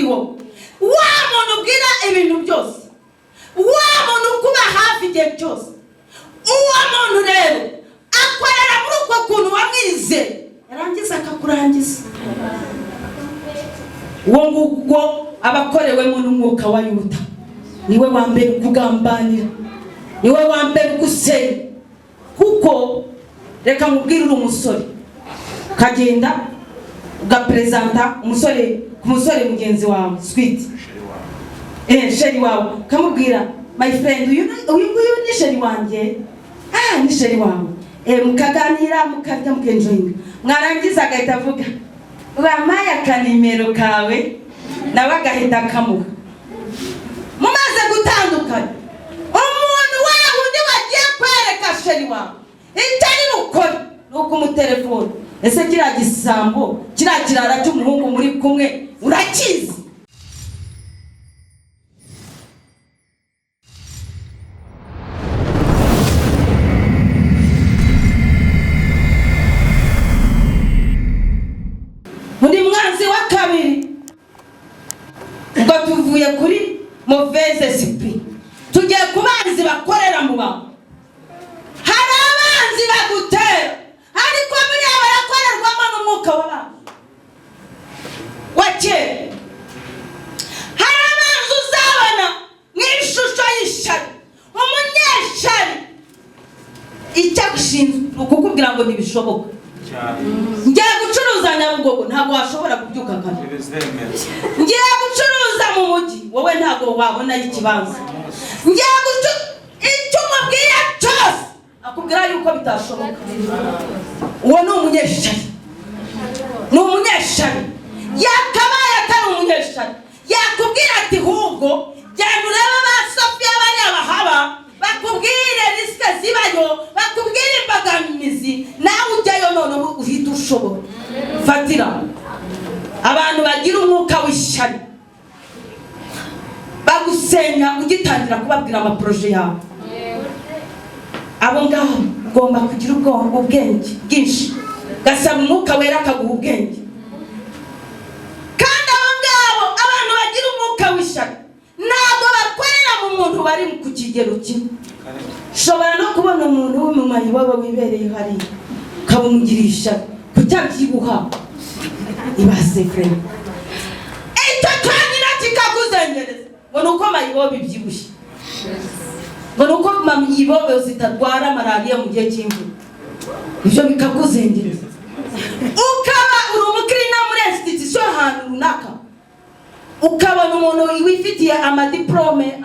wowe, wa muntu ubwira ibintu byose, wa muntu ukuba hafi igihe cyose. Uwo muntu rero akorera muri uko kuntu wamwizeye, yarangiza akakurangiza. Uwo nguwo aba akorewemo n'umwuka wa Yuda. Niwe wa mbere ukugambanira, niwe wa mbere ugusenya. Kuko reka nkubwire, uri umusore ukagenda ugaperezanta umusore ku musore mugenzi wawe, sweet, chéri wawe, ukamubwira: "My friend, uyu nguyu ni chéri wanjye." "Ah, ni chéri wawe." Mukaganira, mukarya, mukenjoyinga, mwarangiza agahita avuga: "Wampaye akanimero kawe?" Nawe agahita akamuha. Mumaze gutandukana, umuntu wa wundi wagiye kwereka chéri wawe, icyo ari bukore ni ukumutelefona: "Ese kiriya gisambo, kiriya kirara cy'umuhungu muri kumwe, urakizi?" Undi mwanzi wa kabiri, ubwo tuvuye kuri mauvaise esprit, tugiye ku banzi bakorera mu bantu. Hari abanzi bagutera, ariko buriya barakorerwamo n'umwuka w'abantu wa kera. Hari abanzi uzabona mu ishusho y'ishyari. Umunyeshyari icyo agushinzwe ni ukukubwira ngo ntibishoboka. "Ngiye gucuruza Nyabugogo, ntabwo washobora kubyuka kare. Ngiye gucuruza mu mujyi, wowe ntabwo wabonayo ikibanza. Ngiye gucu..." Icyo umubwiye cyose akubwira yuko bitashoboka. Uwo ni umunyeshyari, ni umunyeshyari. Yakabaye atari umunyeshyari, yakubwira ati: "Ahubwo genda urebe ba Sofiya bariya bahaba, bakubwire risques zibayo, bakubwire imbogamizi, nawe ujyayo noneho uhita ushobora." Fatira abantu bagira umwuka w'ishyari, bagusenya ugitangira kubabwira amaprojets yawe. Abo ngabo ugomba kugira ubwenge bwinshi, gasaba Umwuka Wera akaguha ubwenge. Kandi abo ngabo, abantu bagira umwuka w'ishyari, ntabwo bakorera mu muntu bari ku kigero kimwe. Ushobora no kubona umuntu w'umumayibobo wibereye hariya, ukaba umugiriye ishyari kucyabyibuha. Ibaze frère, icyo cyonyine kikakuzengereza, ngo ni uko mayibobo ibyibushye, ngo ni uko mayibobo zitarwara malariya mu gihe cy'imvura. Ibyo bikakuzengereza. Ukaba uri umukirina muri institution ahantu runaka, ukabona umuntu wifitiye amadiplômes,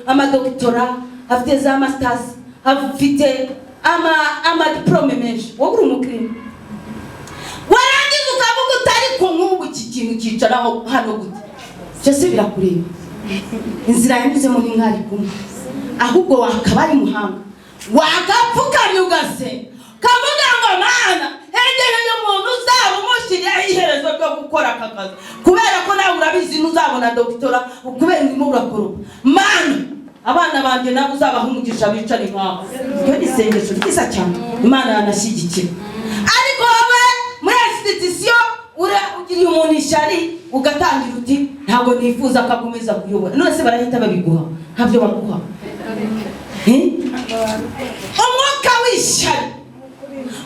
amadoctorats, afite za masters, afite amadiplômes menshi, wowe uri umukirina. Warangiza ukavuga uti: "Ariko nk'ubu iki kintu cyicaraho hano gute?" Byose birakureba. Inzira yanyuzemo ni mwari kumwe. Ahubwo wakaba ari muhanga, wagapfukamye ugasenga, ukavuga ngo: "Mana, hegere uyu muntu uzaba umushyiriyeho iherezo ryo gukora aka kazi, kubera ko nawe urabizi ntuzabona doctorat kubera urimo urakoropa. Mana, abana banjye nabo uzabaha umugisha bicare nkawe." Iryo ni isengesho ryiza cyane Imana yanashyigikira. Ariko wowe muri institution ugiriye umuntu ishyari, ugatangira uti: "Ntabwo nifuza ko akomeza kuyobora." None se barahita babiguha? Ntabyo baguha. Eh? Umwuka w'ishyari,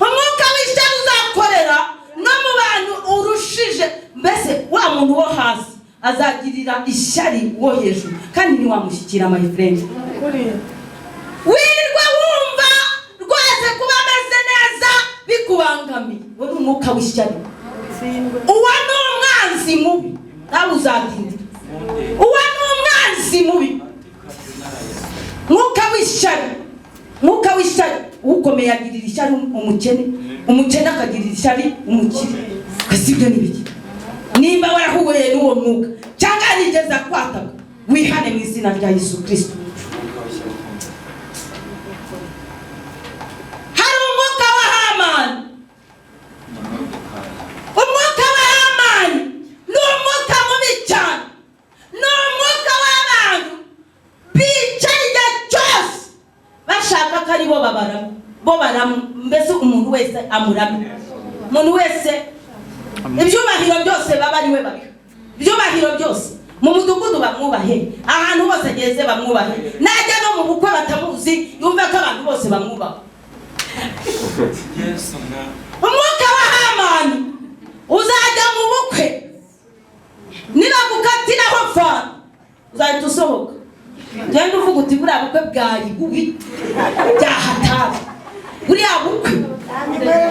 umwuka w'ishyari uzakorera no mu bantu urushije. Mbese wa muntu wo hasi azagirira ishyari uwo hejuru, kandi ntiwamushyikira, my friend. Wirirwa wumva rwose kuba ameze neza bikubangamiye. Uwo ni umwuka w'ishyari, uwo ni umwanzi mubi, nawe uzatindira. Uwo ni umwanzi mubi, mwuka w'ishyari, mwuka w'ishyari. Ukomeye agirira ishyari umukene, umukene akagirira ishyari umukire. Kasi ibyo ni biki? Nimba warahuye n'uwo mwuka cyangwa yarigeze akwataka, wihane mu izina rya Yesu Kirisito. Hari umwuka wa Hamani. Umwuka wa Hamani ni umwuka mubi cyane, ni umwuka w'abantu bicaye igihe cyose bashaka ko ari bo babarama, bo barama. Mbese umuntu wese amuramye, umuntu wese ibyubahiro byose baba ari we babiha. Ibyubahiro byose mu mudugudu bamwubahe, ahantu hose ageze bamwubahe, najya no mu bukwe batamuzi yumve ko abantu bose bamwubaha. Yesu mwa. Umwuka wa Hamani, uzajya mu bukwe nibagukatiraho fanta uzahita usohoka genda uvuga uti: "Buriya bukwe bwari bubi byahatari, buriya bukwe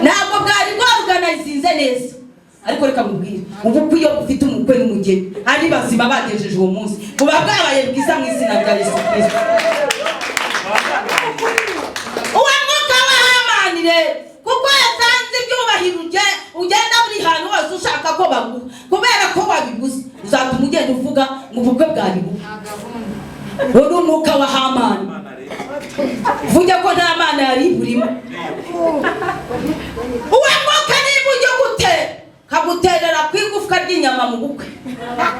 ntabwo bwari bwaruganizinze neza." Ariko reka mubwire, ubukwe iyo bufite umukwe n'umugeni ari bazima bagejeje uwo munsi, buba bwabaye bwiza mu izina rya Yesu Kirisito. Uwo mwuka wa Hamani rero, kuko yasanze ibyubahiro ugenda buri hantu hose ushaka ko baguha, kubera ko wabibuze uzatuma ugenda uvuga ngo ubukwe bwari bubi. Uwo ni umwuka wa Hamani. Imana rero. Vuge ko nta Mana yari burimo. Uwo mwuka niba ujya gutera, kaguterera ku igufwa ry'inyama mu bukwe.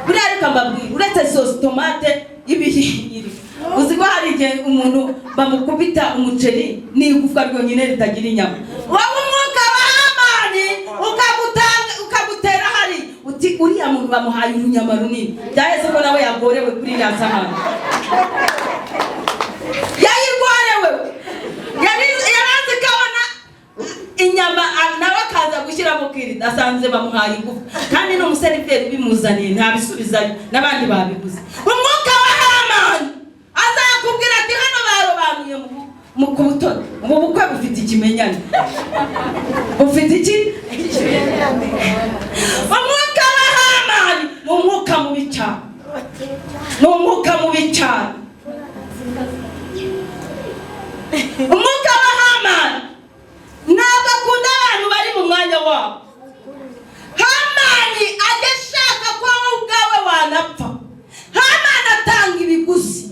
Buriya reka mbabwire, uretse sauce tomate y'ibihingiri, uzi ko hari igihe umuntu bamukubita umuceri n'igufwa ryonyine ritagira inyama? Wowe umwuka wa Hamani ukagutanga, ukagutera hari uti: "Uriya muntu bamuhaye urunyama runini, byaheze ko nawe yagorewe kuri iriya sahani." Yayigorewe, yari azi ko abona inyama, nawe akaza gushyiramo kirida, asanze bamuhaye igufa, kandi n'umuseriveri ubimuzaniye ntabisubizayo n'abandi babiguze. Umwuka wa Hamani azakubwira ati: "Hano barobanuye ku butoni, ubu bukwe bufite ikimenyane, bufite iki." Umwuka wa Hamani ni umwuka mubi cyane, ni umwuka mubi cyane. Umwuka wa Hamani ntabwo akunda abantu bari mu mwanya wabo. Hamani ajya ashaka ko wowe ubwawe wanapfa. Hamani atanga ibiguzi,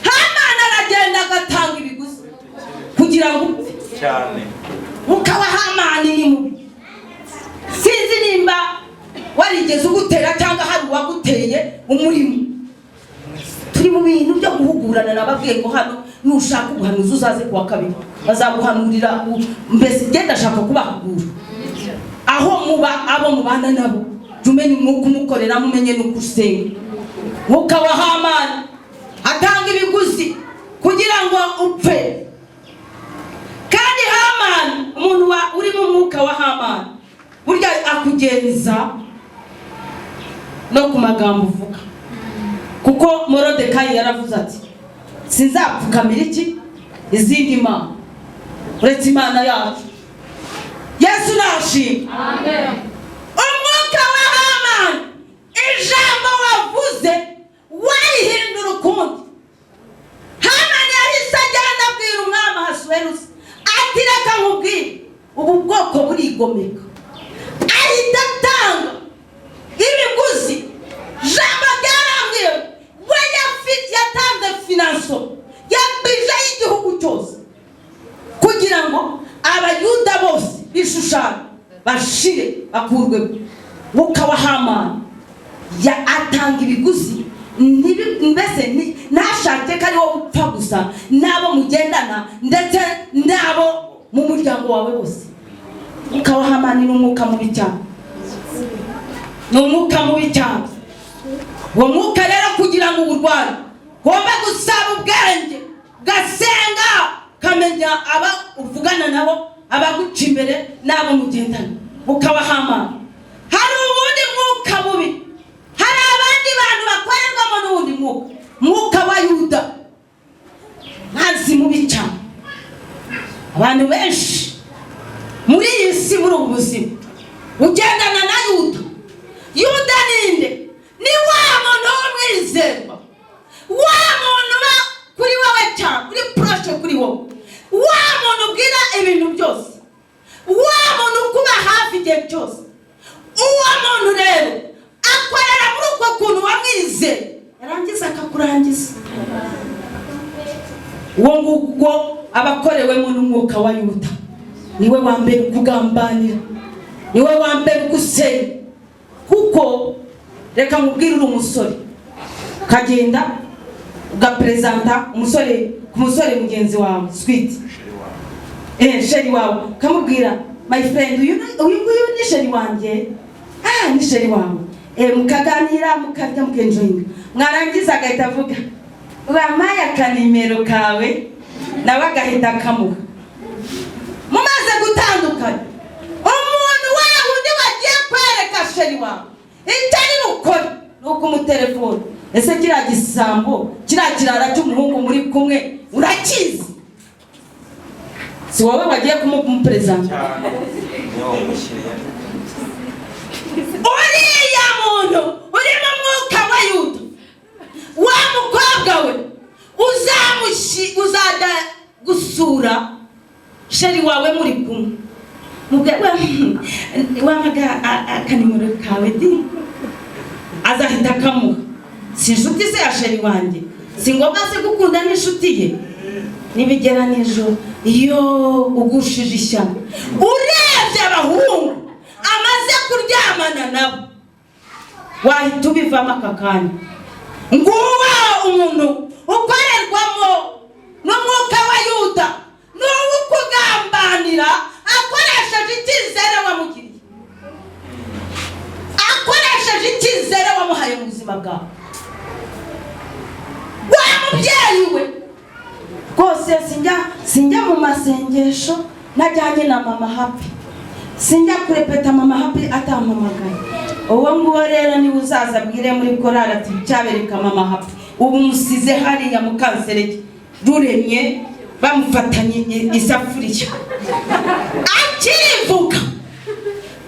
Hamani aragenda agatanga ibiguzi kugira ngo upfe. Cyane. Umwuka wa Hamani ni mubi. Sinzi nimba warigeze ugutera cyangwa hari uwaguteye umurimo. Turi mu bintu byo guhugurana. Nababwiye ngo hano nushaka ubuhanuzi uzaze kuwa kabiri, bazaguhanurira. Mbese genda ashaka kubahugura aho muba, abo mubana nabo, jya umenya umwuka umukorera, mumenye n'uko usenga. Mwuka wa Hamani atanga ibiguzi kugira ngo upfe. Kandi Hamani, umuntu uri mu mwuka wa Hamani, burya akugenza no ku magambo uvuga, kuko Morodekayi yaravuze ati: "Sinzapfukamira iki izindi mana uretse Imana yacu." Yesu nashimwe. Umwuka wa Hamani, ijambo wavuze warihindura ukundi. Hamani yahise agenda abwira umwami Ahasuwerusi ati: "Reka nkubwire, ubu bwoko burigomeka." Ahita atanga ibiguzi. Jambo ryarambwiye we yatanze financement ya budget y'igihugu cyose kugira ngo Abayuda bose bishushanya bashire, bakurwemo. Mwuka wa Hamani ya atanga ibiguzi, mbese ntashake ko ari wowe upfa gusa, n'abo mugendana ndetse n'abo mu muryango wawe bose. Umwuka wa Hamani ni umwuka mubi cyane, ni umwuka mubi cyane. Uwo mwuka rero, kugira ngo uwurwanye, ugomba gusaba ubwenge, ugasenga, ukamenya aba uvugana nabo, abaguca imbere n'abo mugendana. Ukaba Hamani. Hari uwundi mwuka mubi, hari abandi bantu bakorerwamo n'uwundi mwuka, mwuka wa Yuda, mazi mubi cyane. Abantu benshi muri iyi si, muri ubu buzima, ugendana na Yuda. Yuda ninde? Ni wa muntu w'umwizerwa, wa muntu uba kuri wowe cyane, uri proche kuri wowe, wa muntu ubwira ibintu byose, wa muntu ukuba hafi igihe cyose. Uwo muntu rero akorera muri uko kuntu wamwizeye, yarangiza akakurangiza. Uwo nguwo aba akorewemo n'umwuka wa Yuda. Niwe wa mbere ukugambanira, niwe wa mbere ugusenya. Kuko reka nkubwire, uri umusore ukagenda ugaperezanta umusore ku musore mugenzi wawe, sweet, chéri wawe, ukamubwira: "My friend, uyu nguyu ni chéri wanjye." "Ah, ni chéri wawe?" Mukaganira, mukarya, mukenjoyinga, mwarangiza agahita avuga: "Wampaye akanimero kawe?" Nawe agahita akamuha. Mumaze gutandukana, umuntu wa wundi wagiye kwereka chéri wawe icyo ari bukore ni ukumutelefona: "Ese kiriya gisambo, kiriya kirara cy'umuhungu muri kumwe urakizi? Si wowe wagiye kumuperezanta?" Cyane, niyo wamushyiriye. Uriya muntu uri mu mwuka wa Yuda, wa mukobwa we, uzajya gusura chéri wawe muri kumwe, wampaga akanimero kawe di? Azahita akamuha. Si inshuti se ya chéri wanjye? Si ngombwa se gukunda n'inshuti ye? Nibigera nijoro, iyo ugushije ishyano, urebye abahungu amaze kuryamana nabo, wahita ubivamo aka kanya. Nguwo umuntu ukorerwamo n'umwuka wa Yuda, ni uwo ukugambanira akoresheje icyizere wamugiriye, akoresheje icyizere wamuhaye mu buzima bwawe. Wa mubyeyi we, rwose sinjya mu masengesho najyanye na Mama Happy, sinjya kurepeta Mama Happy atampamagaye. Uwo nguwo rero niwe uzaza abwire muri korali ati: "Cyabereka Mama Happy ubu musize hariya mu Kanserege ruremye, bamufatanye isafuriya." Akirivuga,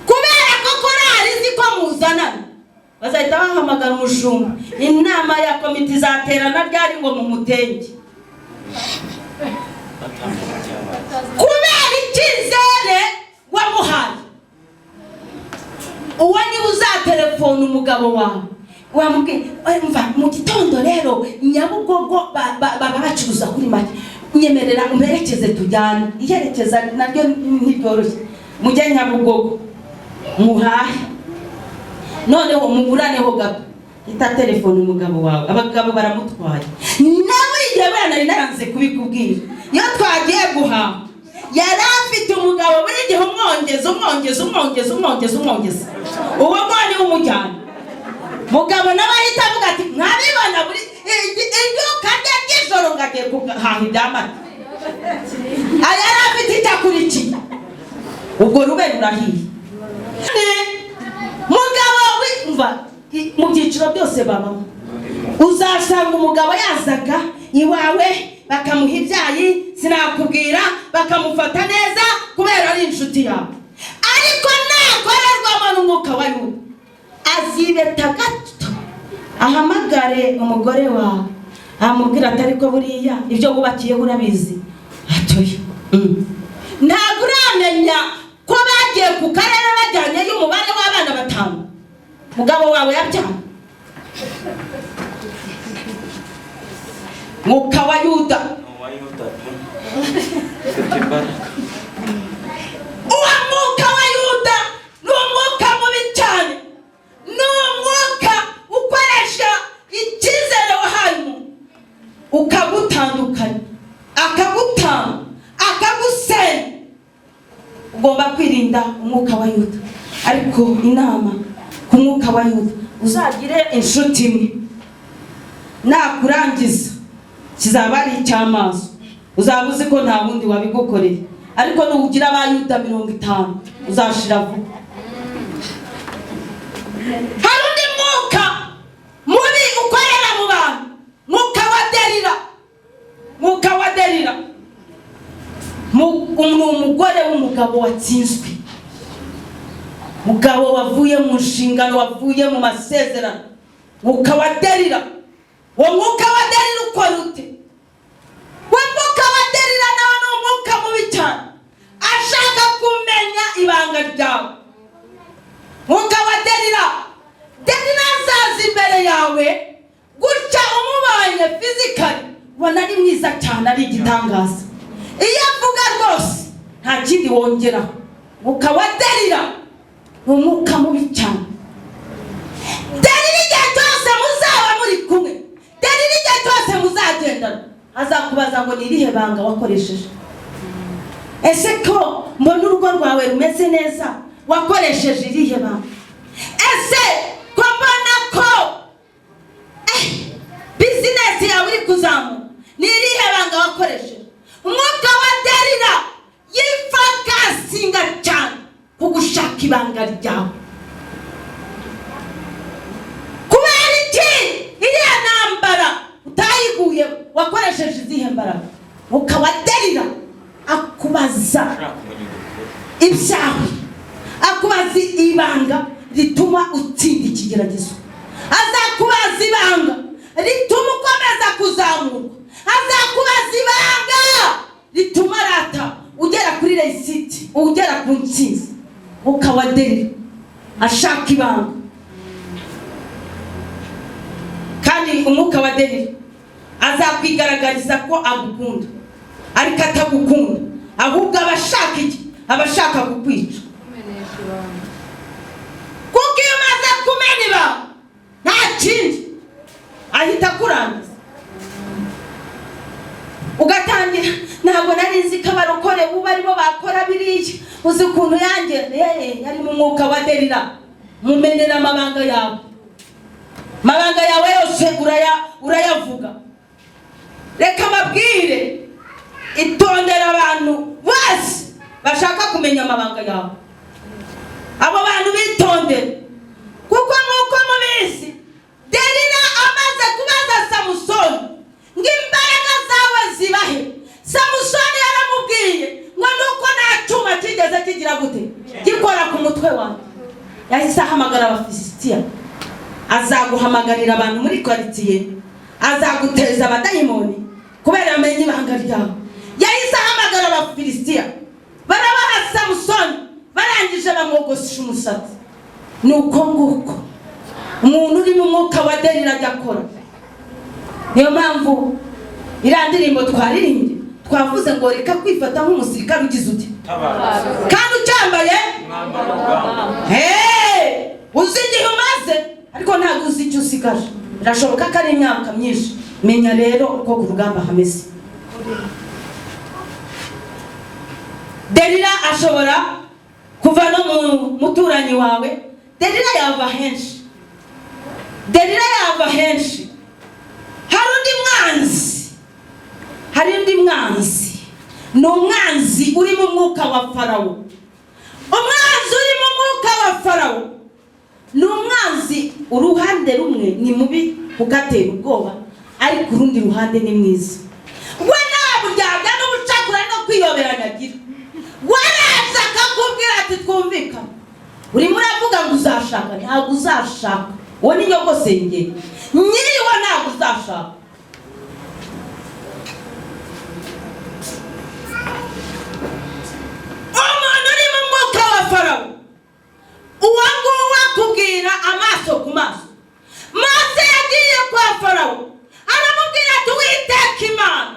kubera ko korali izi ko muzanana, bazahita bahamagara umushumba: "Inama ya komite izaterana ryari ngo mumutenge?" Batamenya ibyabaye. Kubera icyizere wamuhaye. Uwo niwe uzatelefona umugabo wawe, wamubwiye: "Mva mu gitondo rero Nyabugogo baba bacuruza kuri make, nyemerera umperekeze tujyane." Iherekeza naryo ntiryoroshye. Mujye Nyabugogo muhahe, noneho muburaneho gato, ita telefone umugabo wawe, abagabo baramutwaye. Na buri gihe buriya nari naranze kubikubwira, iyo twagiye guhaha yari afite umugabo buri gihe umwongeza, umwongeza, umwongeza, umwongeza, umwongeza. Uwo nguwo niwe umujyana. Mugabo nawe ahita avuga ati: "Mwabibona, buri iduka rye ry'ijoro ngo agiye guhaha iby'amata." Yari afite icyo akurikiye, ubwo rube rurahiye. Mugabo mva, mu byiciro byose babamo. Uzasanga umugabo yazaga iwawe bakamuha ibyayi, sinakubwira, bakamufata neza kubera ari inshuti yawe, ariko nakorerwamo n'umwuka wa Yuda, azibeta gato ahamagare umugore wawe, amubwira ati: "Ariko buriya ibyo wubakiyeho urabizi?" Atoya. "Ntabwo uramenya ko bagiye ku karere bajyanyeyo umubare w'abana batanu mugabo wawe yabyaye?" Mwuka wa Yuda. Ni uwa Yuda pe, ufite imbaraga. Uwo mwuka wa Yuda ni umwuka mubi cyane, ni umwuka ukoresha icyizere wahaye umuntu ukagutandukanya, akagutanga, akagusenya. Ugomba kwirinda umwuka wa Yuda. Ariko inama ku mwuka wa Yuda: uzagire inshuti imwe, nakurangiza kizaba ari icy'amaso, uzaba uzi ko nta wundi wabigukoreye. Ariko nugira abayuda 50 uzashira vuba. Hari undi mwuka mubi ukorera mu bantu, mwuka wa Derira. Mwuka wa Derira ni umugore w'umugabo watsinzwe, mugabo wavuye mu nshingano, wavuye mu masezerano. Mwuka wa Derira. Uwo mwuka wa Derira ukora ute? Uwo mwuka wa Derira nawe ni umwuka mubi cyane, ashaka kumenya ibanga ryawe. Mwuka wa Derira, Derira azaza imbere yawe gutya, umubonye physically ubona ari mwiza cyane, ari igitangaza. Iyo avuga rwose nta kindi wongeraho. Mwuka wa Derira ni umwuka mubi cyane. Derira igihe cyose muzaba muri kumwe, Derira igihe cyose muzagendana, azakubaza ngo: "Ni irihe banga wakoresheje? Ese ko mbona urugo rwawe rumeze neza, wakoresheje irihe banga? Ese ko mbona Ibanga ryawe. Kubera iki iriya ntambara utayiguye? Wakoresheje izihe mbaraga? Ukabaderira akubaza Ushaka kumenya ukuri. Ibyawe, akubaza ibanga rituma utsinda ikigeragezo, azakubaza ibanga rituma ukomeza kuzamurwa, azakubaza ibanga rituma rata ugera kuri réussite, ugera ku ntsinzi. Ukabaderira ashaka ibanga. Kandi umwuka wa Derira azakwigaragariza ko agukunda, ariko atagukunda, ahubwo aba ashaka iki? Aba ashaka kukwica, kuko iyo umaze kumena ibanga, nta kindi, ahita akurangiza. Ugatangira: "Ntabwo nari nzi ko abarokore buba aribo bakora biriya. Uzi ukuntu yanjye yari mu mwuka wa Derira?" Mumenera amabanga yawe, amabanga yawe yose urayavuga. Reka mbabwire, itondera abantu bose bashaka kumenya amabanga yawe. Abo bantu bitondere, kuko nk'uko mubizi, Derira amaze kubaza Samusoni ngo: "Imbaraga zawe zibahe?" Samusoni yaramubwiye ngo: "Nuko nta cyuma kigeze kigira gute? Gikora ku mutwe wawe." Yahise ahamagara Abafilisitiya. Azaguhamagarira abantu muri karitsiye, azaguteza abadayimoni kubera amenye ibanga ryawe. Yahise ahamagara Abafilisitiya, barabaha Samusoni, barangije bamwogosha umusatsi. Ni uko nguko umuntu uri mu mwuka wa Derira ajya akora. Niyo mpamvu iriya ndirimbo twaririmbye, twavuze ngo: "Reka kwifata nk'umusirikare ugize uti Tabaza. kandi ucyambaye Umwambaro w'urugamba. Hey! Uzi igihe umaze, ariko ntabwo uzi icyo usigaje. Birashoboka ko ari imyaka myinshi. Menya rero uko ku rugamba hameze. Derira ashobora kuva no mu muturanyi wawe. Derira yava henshi, Derira yava henshi. Hari undi mwanzi, hari undi mwanzi, ni umwanzi uri mu mwuka wa Farawo. Umwanzi uri mu mwuka wa Farawo ni umwanzi, uruhande rumwe ni mubi kuko atera ubwoba, ariko urundi ruhande ni mwiza. We nta buryarya n'ubucakura no kwiyoberanya agira. Waraza akakubwira ati: "Twumvikane, urimo uravuga ngo uzashaka, ntabwo uzashaka." Uwo ni nyogosenge nyiriwe, ntabwo uzashaka. Umuntu uri mu mwuka wa Farawo, uwo nguwo akubwira amaso ku maso. Mose yagiye kwa Farawo, aramubwira ati: "Witeka Imana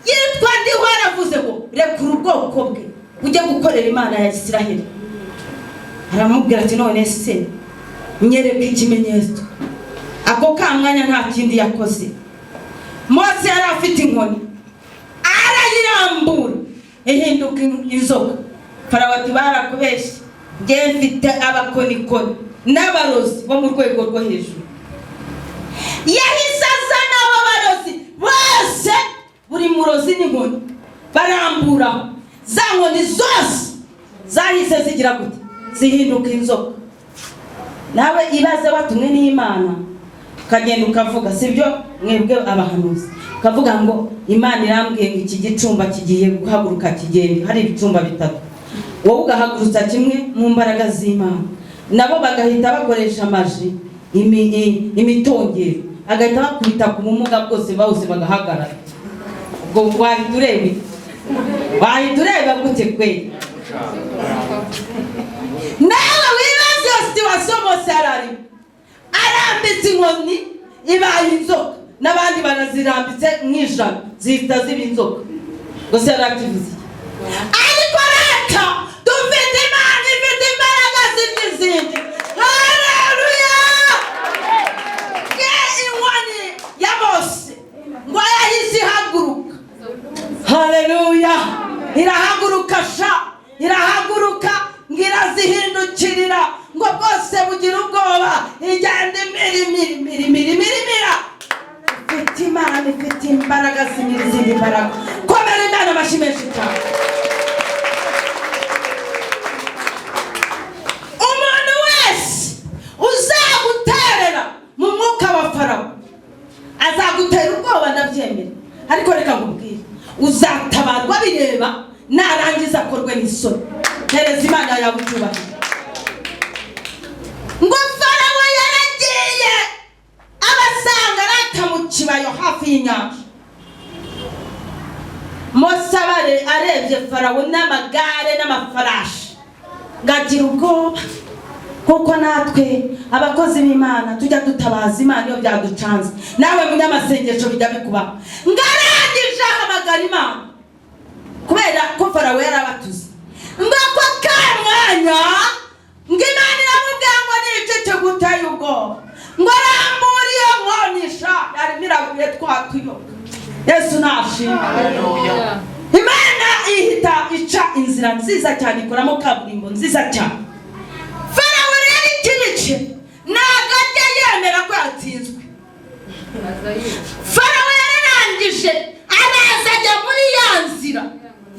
yitwa Ndiho aravuze ngo rekura ubwoko bwe ujye gukorera Imana ya Isiraheli." Aramubwira ati: "None se nyereka ikimenyetso." Ako ka mwanya nta kindi yakoze. Mose yari afite inkoni, arayirambura ihinduka inzoka. Farawo ati: "Barakubeshye, njye mfite abakonikoni n'abarozi bo mu rwego rwo hejuru." Yahise azana abo barozi bose, buri murozi n'inkoni, baramburaho. Za nkoni zose zahise zigira gute? Zihinduka inzoka. Nawe ibaze watumwe n'Imana, ukagenda ukavuga, sibyo mwebwe abahanuzi, ukavuga ngo: "Imana irambwiye ngo iki gicumba kigiye guhaguruka kigende." Hari ibicumba bitatu, wowe ugahagurutsa kimwe mu mbaraga z'Imana, nabo bagahita bakoresha amaji, imitongero, agahita bakubita ku bumuga bwose, bawuze bagahagarara. Ubwo wahita ureba iki? Wahita ureba gute kwe? Nawe wibaze iyo situation Mose yari arimo. Arambitse inkoni, ibaye inzoka, n'abandi barazirambitse mu 100, zihita ziba inzoka. Gusa yari akivuze iki? Ariko reka, dufite Imana ifite imbaraga zirya izindi. Haleluya! Ke inkoni ya Mose ngo yahise ihaguruka. Haleluya! Irahaguruka sha, irahaguruka, ngo irazihindukirira, ngo bwose bugira ubwoba, igenda imira, imira, imira, imira, imira, imira. Ifite Imana ifite imbaraga zimira izindi mbaraga. Komera Imana amashyi menshi cyane. Narangiza akorwe n'isoni. Hereza Imana yawe icyubahiro. Ngo Farawo yaragiye abasanga arata mu kibayo hafi y'inyanja. Mose abare arebye Farawo n'amagare n'amafarashi, ngagira ubwoba, kuko natwe abakozi b'Imana tujya dutabaza Imana iyo byaducanze. Nawe munyamasengesho bijya bikubaho. Ngarangije ahamagara Imana kubera ko Farawo yarabatuze. Ngo ako ka mwanya ngo Imana iramubwira ngo ni iki kiguteye ubwoba? Ngo rambura iyo nkonisha yarimo iraguye twa tuyoka. Yesu nashimwe. Imana ihita ica inzira nziza cyane, ikoramo kaburimbo nziza cyane. Farawo rero ikibice ntabwo ajya yemera ko yatsinzwe. Farawo yararangije araza ajya muri ya nzira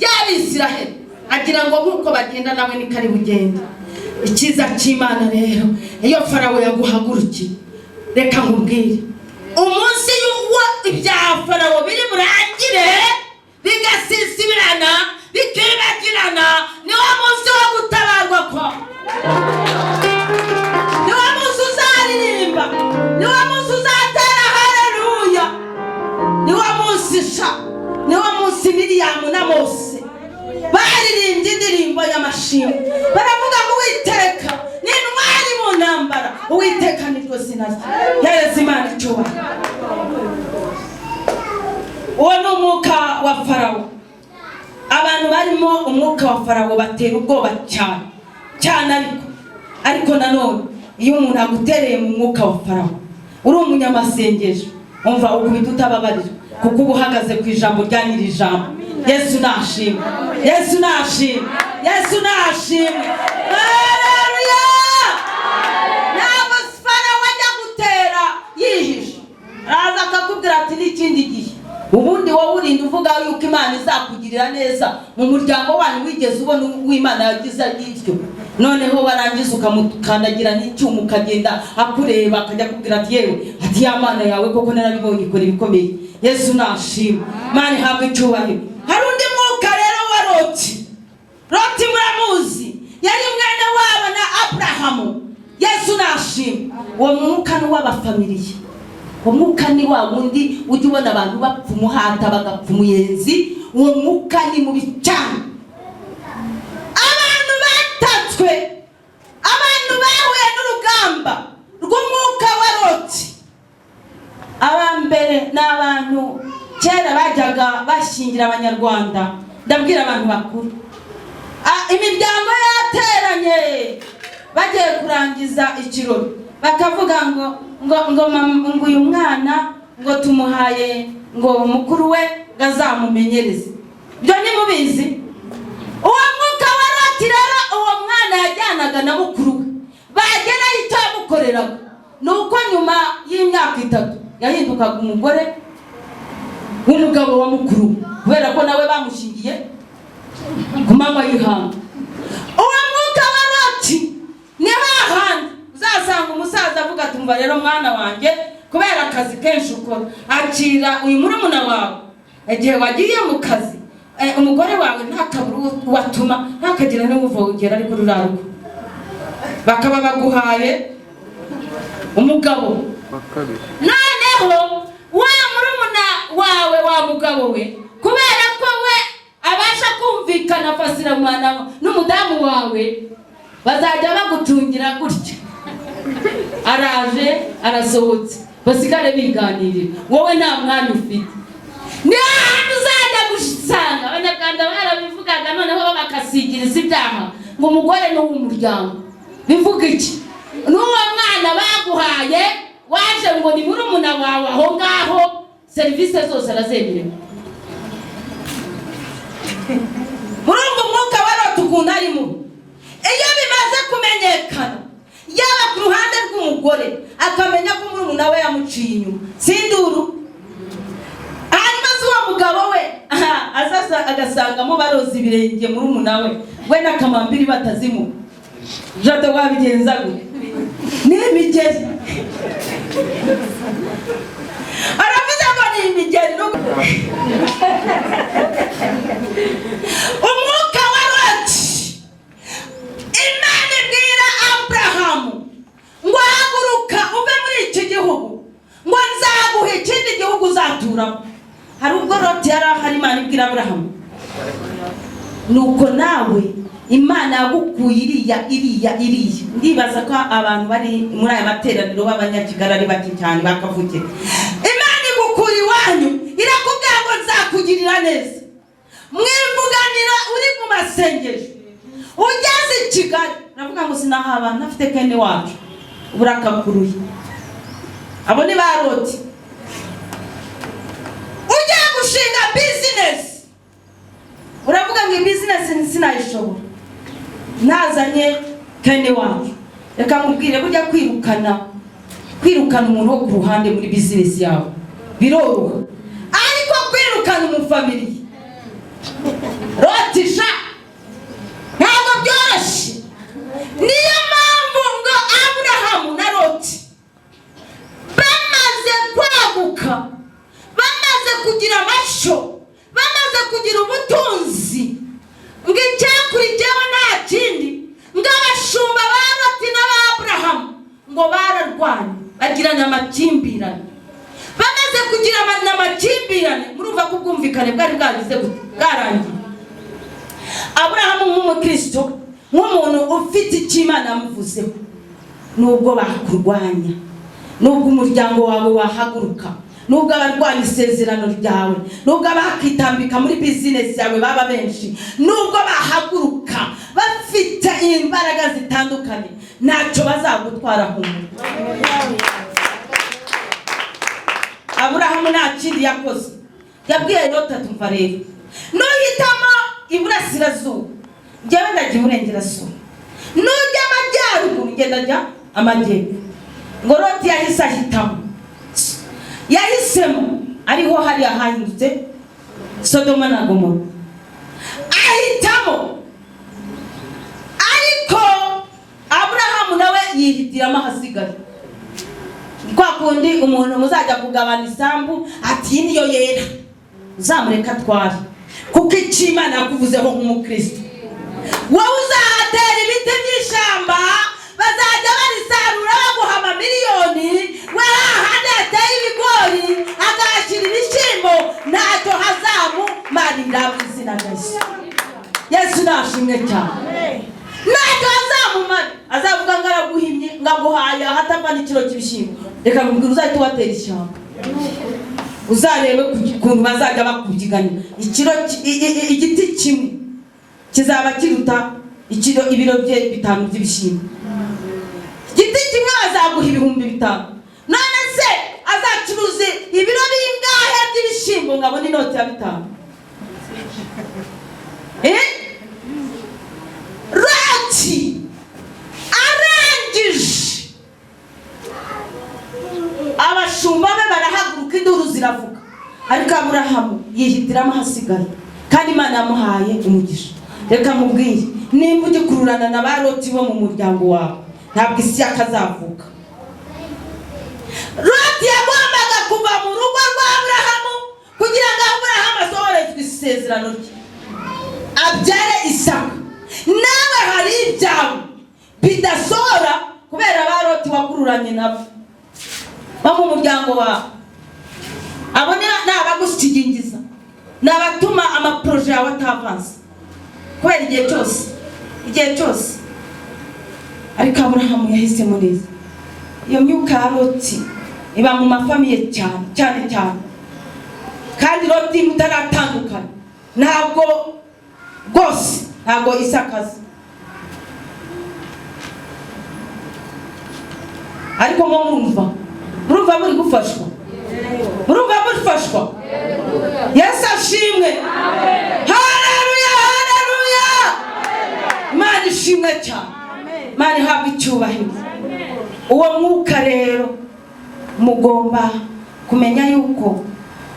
y'Abisiraheli, agira ngo nk'uko bagenda nawe niko ari bugende. Icyiza cy'Imana rero, iyo Farawo yaguhagurukiye, reka nkubwire, umunsi y'uwo ibya Farawo biri burangire bigasisibirana bikibagirana, niwo munsi wo gutabarwa kwawe, niwo munsi uzaririmba, niwo munsi uzatera haleluya, niwo munsi sha, niwo munsi Miriyamu na Mose baririmbye indirimbo y'amashimwe, baravuga ngo Uwiteka ni intwari mu ntambara, Uwiteka niryo zina rye. Hereza Imana icyubahiro. Uwo ni umwuka wa Farawo. Abantu barimo umwuka wa Farawo batera ubwoba cyane cyane. Ariko nanone iyo umuntu agutereye mu mwuka wa Farawo uri umunyamasengesho, umva, ukubita utababarira, kuko uba uhagaze ku ijambo rya nyiri ijambo. Yesu nashimwe, Yesu nashimwe, Yesu nashimwe. Haleluya! Ntabwo Farawo ajya gutera yihishe, araza akakubwira ati n'ikindi gihe. Ubundi wowe urinda uvuga yuko Imana izakugirira neza mu muryango wanyu, wigeze ubona uw'Imana yagize ityo? Noneho warangiza ukamukandagira n'icyuma, ukagenda akureba, akajya akubwira ati yewe, ati ya Mana yawe koko narabibonye ikora ibikomeye. Yesu nashimwe, Imana ihabwe icyubahiro. Hari undi mwuka rero wa Loti. Loti muramuzi, yari mwene wabo na Aburahamu. Yesu nashimwe. Uwo mwuka ni uw'abafamiliye. Uwo mwuka ni wa wundi ujya ubona abantu bapfa umuhata, bagapfa umuyenzi. Uwo mwuka ni mubi cyane. Abantu batatswe, abantu bahuye n'urugamba rw'umwuka wa Loti, aba mbere ni abantu kera bajyaga bashyingira Abanyarwanda. Ndabwira abantu bakuru. Imiryango yateranye bagiye kurangiza ikirori, bakavuga ngo mama, ngo uyu mwana ngo tumuhaye ngo mukuru we ngo azamumenyereze. Ibyo ntimubizi? Uwo mwuka wa Loti rero, uwo mwana yajyanaga na mukuru we, bagerayo icyo yamukoreraga ni uko nyuma y'imyaka 3 yahindukaga umugore w'umugabo wa mukuru we, kubera ko nawe bamushingiye ku manywa y'ihanga. Uwo mwuka wa Loti ni hahandi uzasanga umusaza avuga ati umva rero mwana wanjye, kubera akazi kenshi ukora, akira uyu murumuna wawe. Igihe wagiye mu kazi, umugore wawe ntakabura uwo atuma, ntakagira n'uwuvogera, ariko ruriya rugo bakaba baguhaye umugabo wa kabiri. Noneho wa murumuna wawe wa mugabo we, kubera ko we abasha kumvikana fasiramwana n'umudamu wawe, bazajya bagucungira gutya, araje arasohotse, basigare biganirira, wowe nta mwanya ufite. Ni hahandi uzajya gusanga Abanyarwanda barabivugaga, noneho bakasigiriza ibyaha ngo umugore ni uw'umuryango. Bivuga iki? N'uwo mwana baguhaye waje ngo ni murumuna wawe, aho ngaho serivisi zose arazemerewe. Murumva umwuka wa Loti ukuntu arimo? Iyo bimaze kumenyekana, yaba ku ruhande rw'umugore akamenya ko murumuna we yamuciye inyuma, sinduru. Hanyuma se uwo mugabo we, aha, azaza agasangamo baroza ibirenge murumuna we, we n'akamambiri batazimu. Jado, wabigenza gute? Ni imigeri. Aravuze ngo ni imigeri. Umwuka Nzaguturamo. Hari ubwo Loti yari ahari Imana ibwira Aburahamu, nuko nawe Imana yagukuye iriya iriya iriya. Ndibaza ko abantu bari muri aya materaniro b'abanyakigali ari bake cyane bakavukira. Imana igukuye iwanyu, irakubwira ngo nzakugirira neza. Mwivuganira uri mu masengesho, ugeze i Kigali uravuga ngo sinahaba ntafite kene wacu, burakakuruye. Abo ni ba Loti. Ugiye gushinga bizinesi, uravuga ngo iyi bizinesi sinayishobora nazanye kene wacu. Reka nkubwire, burya kwirukana umuntu wo ku ruhande muri bizinesi yawe biroroha, ariko kwirukana umufamiliye rotisha ntabwo byoroshye. Niyo mpamvu ngo Aburahamu na Loti bamaze kwaguka, bamaze kugira amashyo, bamaze kugira ubutunzi, ngo icyakurikiyeho nta kindi, ngo abashumba ba Loti n'aba Aburahamu ngo bararwanye, bagirana amakimbirane. Bamaze kugira amakimbirane, murumva ko ubwumvikane bwari bwagize gute? Bwarangiye. Aburahamu nk'umukristo, nk'umuntu ufite icyo Imana yamuvuzeho, nubwo bakurwanya, nubwo umuryango wawe wahaguruka, nubwo abarwanya isezerano ryawe, nubwo abakitambika muri bizinesi yawe baba benshi, nubwo bahaguruka bafite imbaraga zitandukanye, ntacyo bazagutwara humura. Aburahamu nta kindi yakoze, yabwiye Loti ati umva rero, nuhitamo iburasirazuba njyewe ndajya iburengerazuba, nujya amajyaruguru njye ndajya amajyepfo. Ngo Loti yahise ahitamo, yahisemo ariho hariya hahindutse Sodoma na Gomora, ahitamo. Ariko Aburahamu nawe yihitiramo ahasigaye. Kwa kundi umuntu muzajya kugabana isambu ati iyi niyo yera, uzamureka atware, kuko icyo Imana yakuvuzeho nk'umukristo, wowe uzahatera ibiti by'ishyamba, bazajya barisarura baguha amamiliyoni, we hahandi hateye ibigori akahashyira ibishyimbo, ntacyo hazamumarira mu izina rya Yesu. Yesu nashimwe cyane. Ntacyo hazamumara, azavuga ngo araguhimye, ngo aguhaye ahatava n'ikiro cy'ibishyimbo. Reka nkubwire, uzahita ubatera ishyamba, uzarebe ukuntu bazajya bakubyiganya. Ikiro igiti kimwe kizaba kiruta ikiro ibiro bye 5 by'ibishyimbo. Igiti kimwe bazaguha 5000. None se azacuruza ibiro bingahe by'ibishyimbo ngo abone inoti ya 5? Loti arangije, abashumba be barahaguruka, induru ziravuga, ariko Aburahamu yihitiramo ahasigaye, kandi Imana yamuhaye umugisha. Reka nkubwire, nimba ugikururana na ba Loti bo mu muryango wawe, ntabwo Isiyaka azavuka. Loti yagombaga kuva mu rugo rwa Aburahamu kugira ngo Aburahamu asohorezwe isezerano rye, abyare Isaka. Nawe hari ibyawe bidasohora kubera ba Loti wakururanye nabo bo mu muryango wawe. Abo ni abagusigingiza, ni abatuma amaporoje yawe atavansa kubera igihe cyose, igihe cyose. Ariko Aburahamu yahisemo neza. Iyo myuka ya Loti iba mu mafamiye cyane cyane cyane, kandi Loti mutaratandukana ntabwo rwose, ntabwo isakaza. Ariko mwo murumva muri gufashwa, murumva murifashwa. Yesu ashimwe, haleluya, haleluya. Imana ishimwe cyane, Imana ihabwe icyubahiro. Uwo mwuka rero mugomba kumenya yuko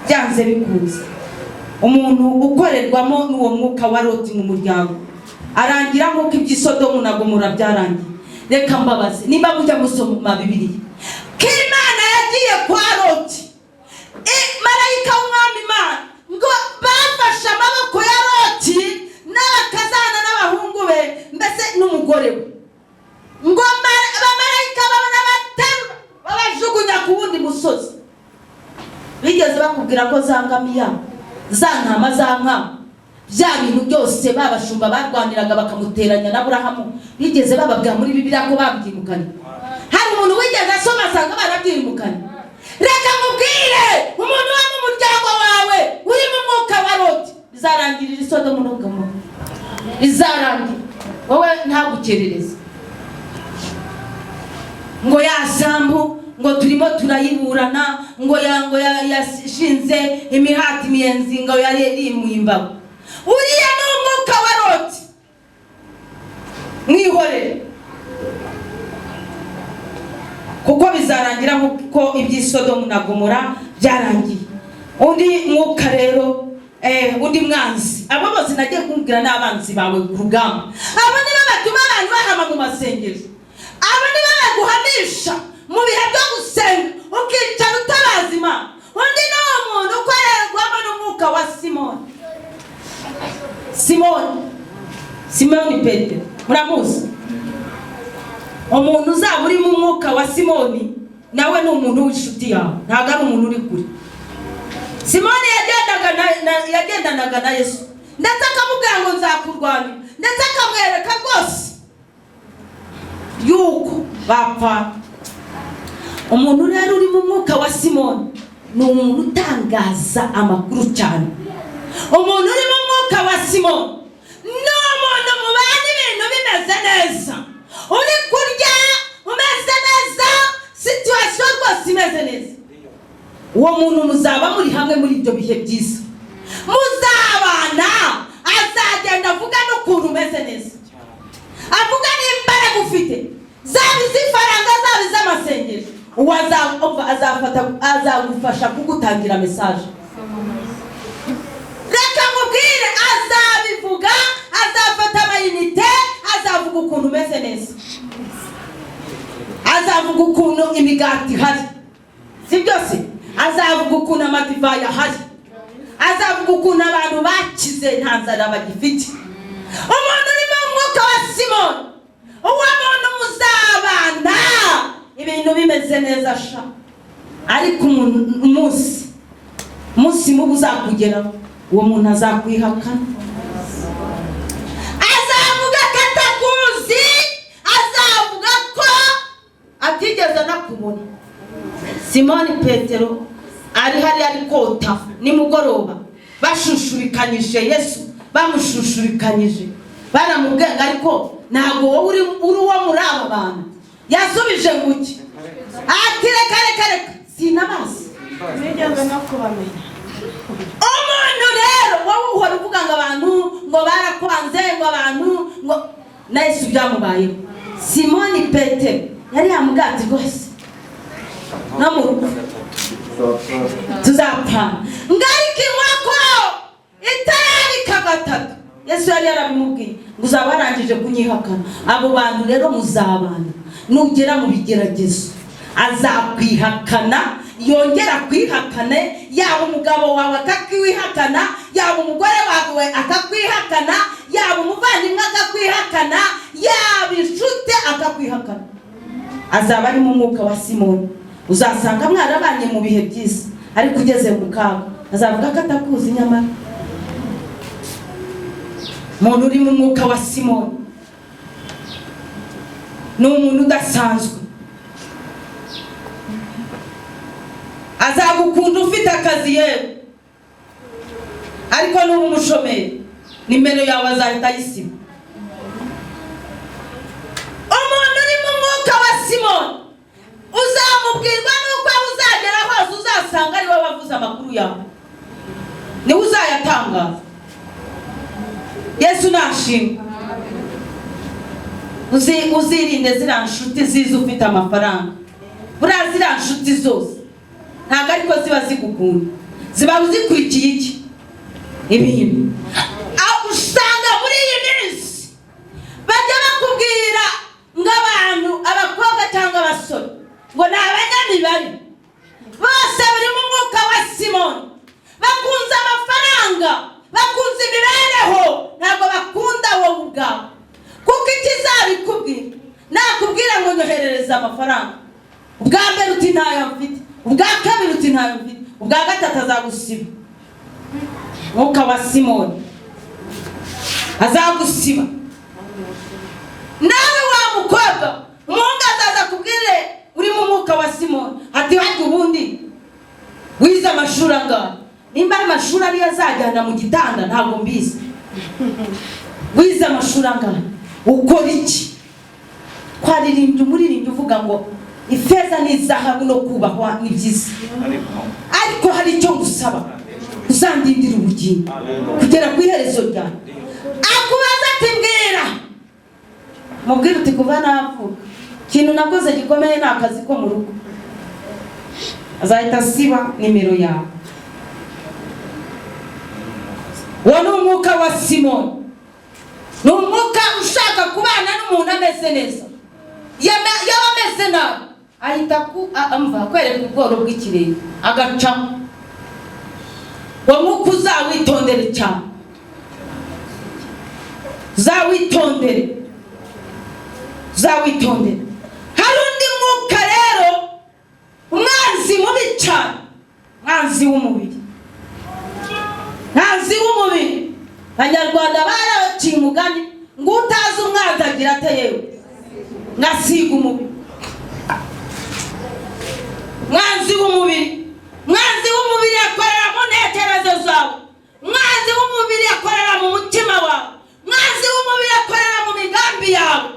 byanze bikunze umuntu ukorerwamo n'uwo mwuka wa Loti mu muryango arangira nk'uko iby'isodomu na Gomora byarangiye. Reka mbabaze, nimba mujya musoma Bibiliya, ko Imana yagiye kwa Loti, marayika w'umwami Imana, ngo bafashe amaboko ya Loti n'abakazana n'abahungu be, mbese n'umugore we, ngo abamarayika babona baterura babajugunya ku wundi musozi. Bigeze bakubwira ko za ngamiya, za ntama, za nka, bya bintu byose babashumba barwaniraga bakamuteranya na Aburahamu, bigeze bababwira muri Bibiliya ko babyimukanye? Hari umuntu wigeze asoma asanga barabyimukanye? Reka mubwire, umuntu wo mu muryango wawe uri mu mwuka wa Loti, bizarangirira i Sodomu no Gomora, bizarangira. Wowe ntagukerereze ngo ya sambu ngo turimo turayiburana, ngo yashinze imihati, imiyenzi ngo yarimuye imbago. Uriya ni umwuka wa Loti, mwihorere, kuko bizarangira nk'uko iby'isodomu na Gomora byarangiye. Undi mwuka rero, undi mwanzi, abo bose nagiye kumubwira ni abanzi bawe ku rugamba. Abo nibo batuma abantu bahama mu masengesho, abo nibo baguhamisha mu bihe byo gusenga, ukicara utabaza Imana. Undi ni umuntu ukorerwamo n'umwuka wa Simoni. Simoni, Simoni Petero, muramuzi? Umuntu uzaba uri mu mwuka wa Simoni nawe ni umuntu w'inshuti yawe, ntabwo ari umuntu uri kure. Simoni yagendanaga na Yesu, ndetse akamubwira ngo nzakurwanira, ndetse akamwereka rwose yuko bapfa. Umuntu rero uri mu mwuka wa Simoni ni umuntu utangaza amakuru cyane. Umuntu uri mu mwuka wa Simoni ni umuntu mubana ibintu bimeze neza, uri kurya umeze neza, situation rwose imeze neza. Uwo muntu muzaba muri hamwe muri ibyo bihe byiza, muzabana, azagenda avuga n'ukuntu umeze neza, avuga n'imbaraga ufite, zaba iz'ifaranga, zaba iz'amasengesho. Uwo azafata, azagufasha kugutangira message. Reka nkubwire, azabivuga, azafata amayinite, azavuga ukuntu umeze neza, azavuga ukuntu imigati ihari, si byose, azavuga ukuntu amadivayi ahari, azavuga ukuntu abantu bakize, nta nzara bagifite. Umuntu urimo umwuka wa Simoni, uwo muntu muzabana ibintu bimeze neza sha, ariko umunsi mubi uzakugeraho, uwo muntu azakwihakana, azavuga ko atakuzi, azavuga ko atigeze anakubona. Simoni Petero ari hariya ari kota nimugoroba, bashushubikanyije Yesu, bamushushubikanyije, baramubwira, ariko ntabwo wowe uri uwo muri aba bantu. Yasubije ngo iki? Ati: "Reka, reka, reka, sinabazi." Nigeze no kubamenya. Umuntu rero wowe uhora uvuga ngo abantu ngo barakwanze, ngo abantu ngo, na Yesu byamubayeho. Simoni Petero yari yamubwiye ati: "Rwose no mu rugo tuzapfana." Ngo ariko inkoko itarabika gatatu, Yesu yari yarabimubwiye ngo uzaba warangije kunyihakana. Abo bantu rero muzabana, nugera mu bigeragezo azakwihakana, yongera akwihakane. Yaba umugabo wawe akakwihakana, yaba umugore wawe akakwihakana, yaba umuvandimwe akakwihakana, yaba inshuti akakwihakana. Azaba ari mu mwuka wa Simoni. Uzasanga mwarabanye mu bihe byiza, ariko ugeze mu kaga azavuga ko atakuzi. Nyamara umuntu uri mu mwuka wa Simoni ni umuntu udasanzwe. Azagukunda ufite akazi yewe, ariko nuba umushomeri nimero yawe azahita ayisiba. Umuntu uri mu mwuka wa Simoni uzamubwirwa n'uko aho uzagera hose uzasanga ari we wavuze amakuru yawe, niwe uzayatangaza. Yesu nashimwe. Uzirinde ziriya nshuti ziza ufite amafaranga. Buriya ziriya nshuti zose ntabwo ariko ziba zigukunda, ziba zikurikiye iki? Ibintu. Aho usanga muri iyi minsi bajya bakubwira ngo abantu, abakobwa cyangwa abasore, ngo ni abanyamibare, bose bari mu mwuka wa Simoni. Bakunze amafaranga, bakunze imibereho, ntabwo bakunda wowe ubwawe. Kuko ikizabikubwira, nakubwira ngo nyoherereze amafaranga, ubwa mbere uti: "Ntayo mfite." Ubwa kabiri uti: "Ntayo mfite." Ubwa gatatu azagusiba. Mwuka wa Simoni azagusiba. Nawe wa mukobwa, umuhungu azaza akubwire uri mu mwuka wa Simoni ati: "Harya ubundi wize amashuri angahe?" Nimba ari amashuri ariyo azajyana mu gitanda, ntabwo mbizi. "Wize amashuri angahe? Ukora iki?" Twaririmbye umuririmbyi uvuga ngo ifeza n'izahabu no kubahwa ni byiza, ariko ariko hari icyo ngusaba: uzandindira ubugingo kugera ku iherezo ryawe. Akubaza ati: "Mbwira." Mubwire uti: "Kuva navuka, ikintu nakoze gikomeye ni akazi ko mu rugo." Azahita asiba nimero yawe. Uwo ni umwuka wa Simoni, ni umwuka ushaka kubana n'umuntu ameze neza. Yaba ameze nabi, ahita amva kwereka ubworo bw'ikirenge agacamo. Uwo mwuka uzawitondere cyane, uzawitondere, uzawitondere. Hari undi mwuka rero, umwanzi mubi cyane, umwanzi w'umubiri, mwanzi w'umubiri. Abanyarwanda baraciye umugani ngo utazi umwanzi agira ate? Yewe, ngasiga umubiri. Mwanzi w'umubiri, mwanzi w'umubiri akorera mu ntekerezo zawe, mwanzi w'umubiri akorera mu mutima wawe, mwanzi w'umubiri akorera mu migambi yawe.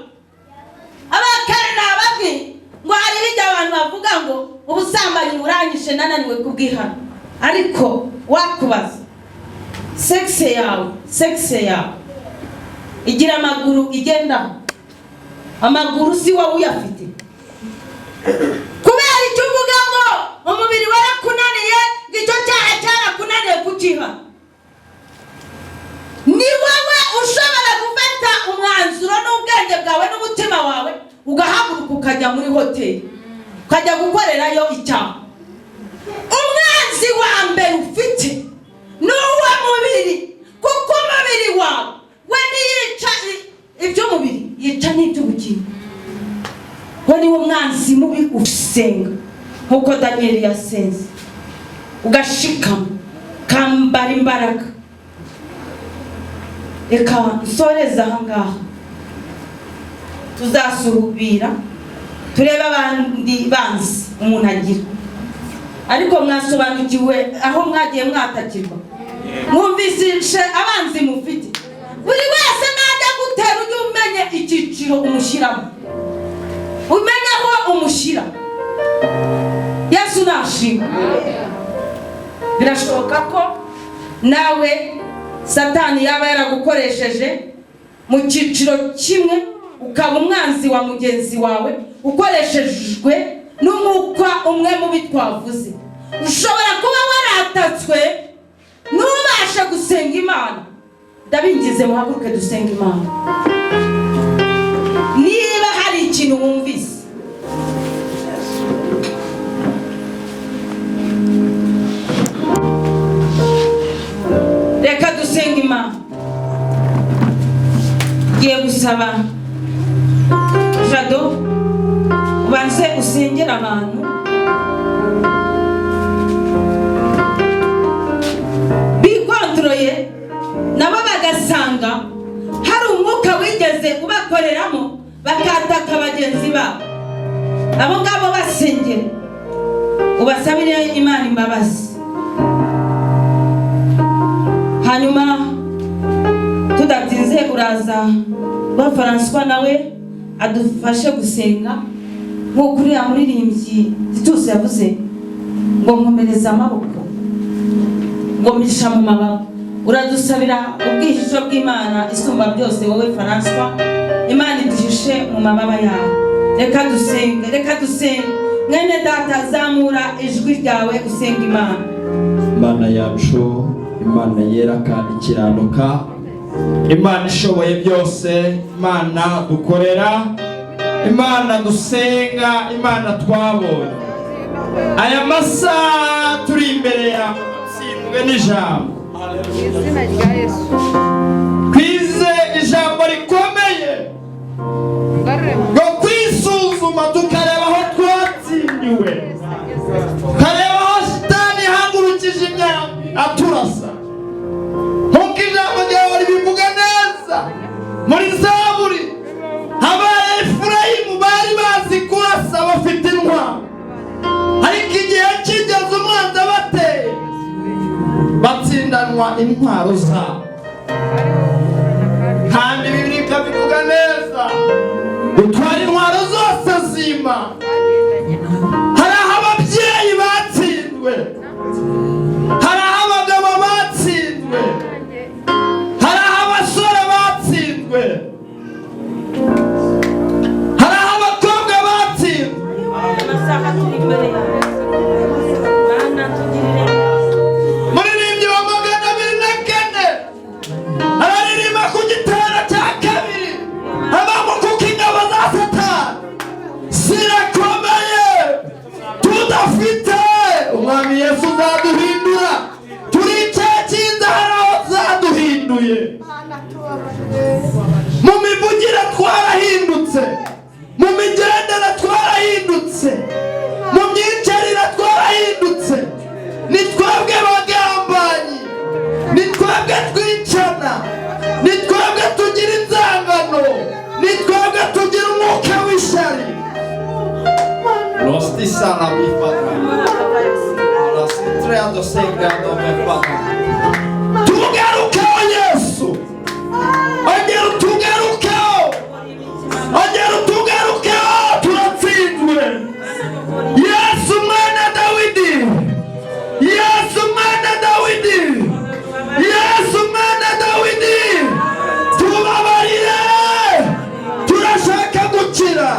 Abakare nababwiye ngo hari ibijya abantu bavuga ngo ubusambanyi buranyishe, nananiwe kubwihana. Ariko wakubaza sexe yawe, sexe yawe igira amaguru igendaho. Amaguru si wowe uyafite. Kubera icyo uvuga ngo umubiri warakunaniye, ngo icyo cyaha cyarakunaniye kukiha? Ni wowe ushobora gufata umwanzuro n'ubwenge bwawe n'umutima wawe, ugahaguruka ukajya muri hoteli, ukajya gukorerayo icyaha. Umwanzi wa mbere ufite ni uwo mubiri, kuko umubiri wawe we ntiyica iby'umubiri, yica n'iby'ubugingo. We niwo mwanzi mubi. Usenga nk'uko Daniyeli yasenze, ugashikama, kambara imbaraga. Reka nsoreze aha ngaha, tuzasubira turebe abandi banzi umuntu agira. Ariko mwasobanukiwe aho mwagiye mwatakirwa, mwumvishe abanzi mufite. Buri wese najya gutera, ujye umenye icyiciro umushyiramo, umenye aho umushyira. Yesu nashima. Birashoboka ko nawe Satani yaba yaragukoresheje mu cyiciro kimwe, ukaba umwanzi wa mugenzi wawe ukoreshejwe n'umwuka umwe mubi twavuze. Ushobora kuba waratatswe ntubashe gusenga Imana. Ndabingize, muhaguruke dusenga Imana. Niba hari ikintu wumvise, reka dusenga Imana. Ngiye gusaba Jado, ubanze usengera abantu bikondoroye, nabo bagasanga hari umwuka wigeze ubakoreramo, bakataka bagenzi babo. Abo ngabo basengera, ubasabire Imana imbabazi. Hanyuma tudatinze, uraza rwa Francois nawe adufashe gusenga, nk'uko uriya muririmbyi Titus yavuze ngo nkomereza amaboko, ngo mpisha mu mababa. Uradusabira ubwihisho bw'Imana isumba byose. Wowe Francois, Imana iduhishe mu mababa yawe. Reka dusenge, reka dusenge. Mwene data, zamura ijwi ryawe usenga Imana. Imana yacu, Imana yera kandi ikiranuka, Imana ishoboye byose, Imana dukorera, Imana dusenga, Imana twabonye, aya masaha turi imbere yawe dutsinzwe n'ijambo. Izina rya Yesu. Twize ijambo rikomeye Ngarure mu ngo kwisuzuma, tukareba aho twatsindiwe, tukareba aho shitani ihaguruka. Batsindanwa intwaro zabo, kandi Bibiri ikabivuga neza: dutwara intwaro zose zima. Hari aho ababyeyi batsinzwe, hari aho abagabo batsinzwe, hari aho abasore batsinzwe, hari aho abakobwa batsinzwe. Amasaha turi imbere yawe, Mana, tugirire neza. Muririmbyi wa 204 araririmba ku gitero cya kabiri, abamo kuko ingabo za Satani zirakomeye, tudafite Umwami Yesu uzaduhindura. Turicakinze, hari aho zaduhinduye. Mu mivugire twarahindutse, mu migendere twarahindutse, mu myicarire twarahindutse. Ni twebwe bagambanyi, ni twebwe twicana, ni twebwe tugira inzangano, ni twebwe tugira umwuka w'ishyari. Losti sala mi fadra. La sitreado segrado me fadra. Tugarukeho Yesu, ongera utugarukeho, ongera utugarukeho, turatsinzwe. Yesu mwana Dawidi, Yesu mwana Dawidi, Yesu mwana Dawidi, tubabarire. Turashaka gukira,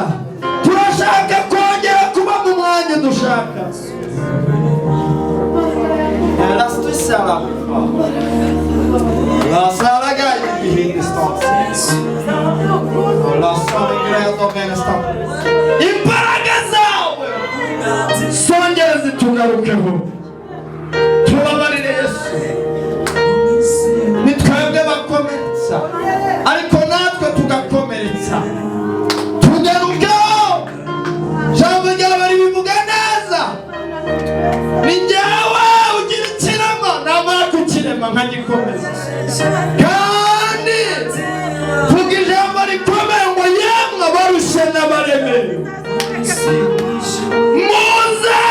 turashaka kongera kuba mu mwanya dushaka. La sala La Imbaraga zawe zongere zitugarukeho, tubabarire Yesu. Ni twebwe bakomeretsa, ariko natwe tugakomeretsa. Tugarukeho. Ijambo ryawe ribivuga neza: ni njyewe ugira ikirema, namara kukirema nkagikomeza. Kandi vuga ijambo rikomeye ngo: "Yemwe abarushye n'abaremerewe, muze,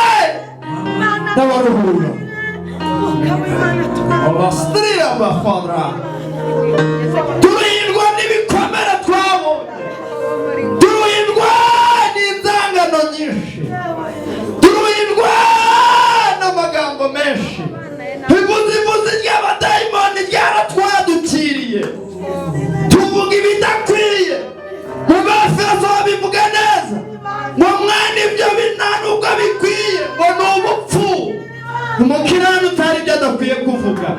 ndabaruhura." Abasitiriya bafara, turuhirwa n'ibikomere twabonye, turuhirwa n'inzangano nyinshi, turuhirwa n'amagambo menshi. Ivuzivuzi ry'abadayimoni ryaratwadukiriye, tuvuga ibidakwiye. Mu Befeso babivuga neza ngo: "Mwana, ibyo nta nubwo bikwiye," ngo ni ubupfu. Umukirani utari ibyo adakwiye kuvuga.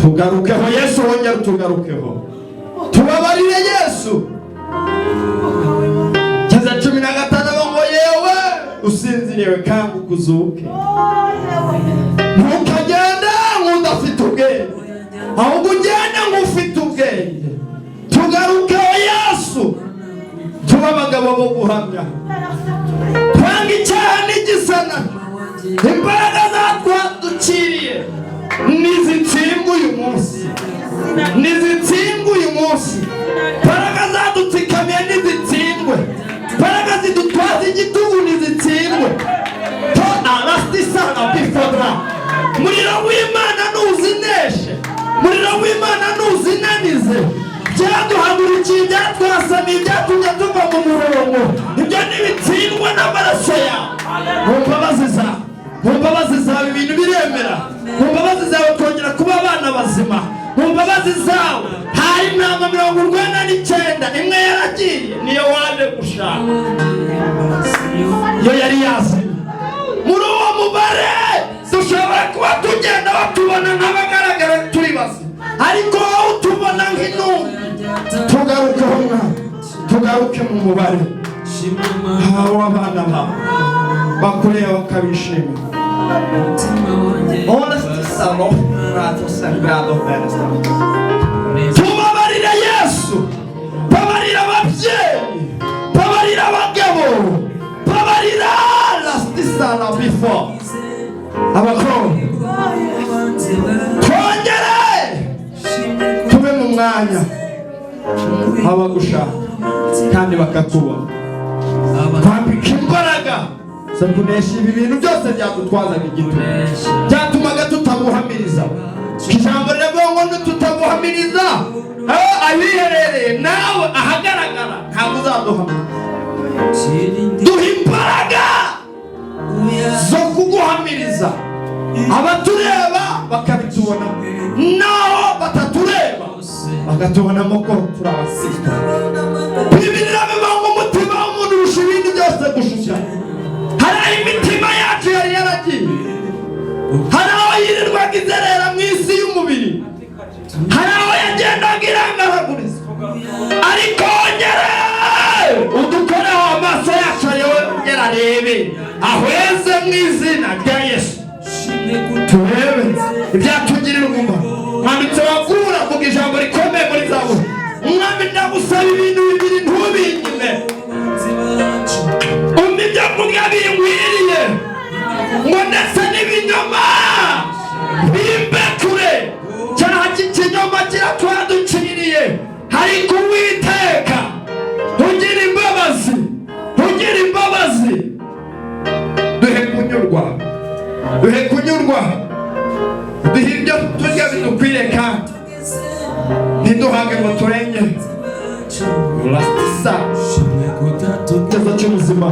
Tugarukeho Yesu, wongere utugarukeho, tubabarire Yesu. Keza 15 ngo: "Yewe usinziriwe, kanguka uzuke, ntukagende nk'udafite ubwenge, ahubwo ugende nk'ufite ubwenge." Tugarukeho Yesu, tuba abagabo bo guhamya, twanga icyaha n'igisa nacyo. Imbaraga zatwadukiriye nizitsindwe uyu munsi, nizitsindwe uyu munsi. Imbaraga zadutsikamiye nizitsindwe, imbaraga zidutwaza igitugu nizitsindwe. To arastisana bifodra. Muriro w'Imana nuzineshe, muriro w'Imana nuzinanize. Byaduhagurukiye, ibyatwasamiye, ibyatumye tuva mu murongo, ibyo ntibitsindwa n'amaraso yawe. Mu mbabazi zawe, mu mbabazi zawe ibintu biremera. Mu mbabazi zawe twongera kuba abana bazima. Mu mbabazi zawe hari intama 99, imwe yaragiye, niyo waje gushaka, iyo yari yazimye. Muri uwo mubare dushobora kuba tugenda batubona nk'abagaragara turi bazima, ariko wowe utubona nk'intumbi. Tugarukeho mwana, tugaruke mu mubare w'abana bawe bakureba bakabishimira. Honest salo rato sagrado benesta. Tubabarire Yesu, babarira ababyeyi, babarira abagabo, babarira lastisana before abakobwa. Twongere tube mu mwanya abagushaka kandi bakakubona. Kwambika imbaraga. Zo kunesha ibi bintu byose byadutwazaga igitugu, byatumaga tutaguhamiriza. Ijambo riravuga ngo nitutaguhamiriza aho ahiherereye nawe ahagaragara, ntabwo uzaduhamiriza. Duha imbaraga zo kuguhamiriza, abatureba bakabitubona, naho batatureba bakatubonamo ko turi abasirikare. Bibiliya iravuga ngo umutima w'umuntu urusha ibindi byose gushushanya. Hari aho imitima yacu yari yaragiye, hari aho yirirwaga izerera mu isi y'umubiri, hari aho yagendaga irangaraguriza, ariko wongere udukoreho amaso yacu yongere arebe ahweze mu izina rya Yesu, turebe ibyatugirira umumaro. Mwanditsi wagura avuga ijambo rikomeye muri Zaburi: "Mwami, ndagusaba ibintu bibiri, ntubinyime: umpa ibyo kurya binkwiriye, ngo ndetse n'ibinyoma bimbe kure." Cyaha cy'ikinyoma kiratwaduciriye, ariko Uwiteka ugira imbabazi, ugira imbabazi. Duhe kunyurwa, duhe kunyurwa, duhe ibyo turya bidukwiriye, kandi ntiduhage ngo turenge. Urasisa ikibazo cy'ubuzima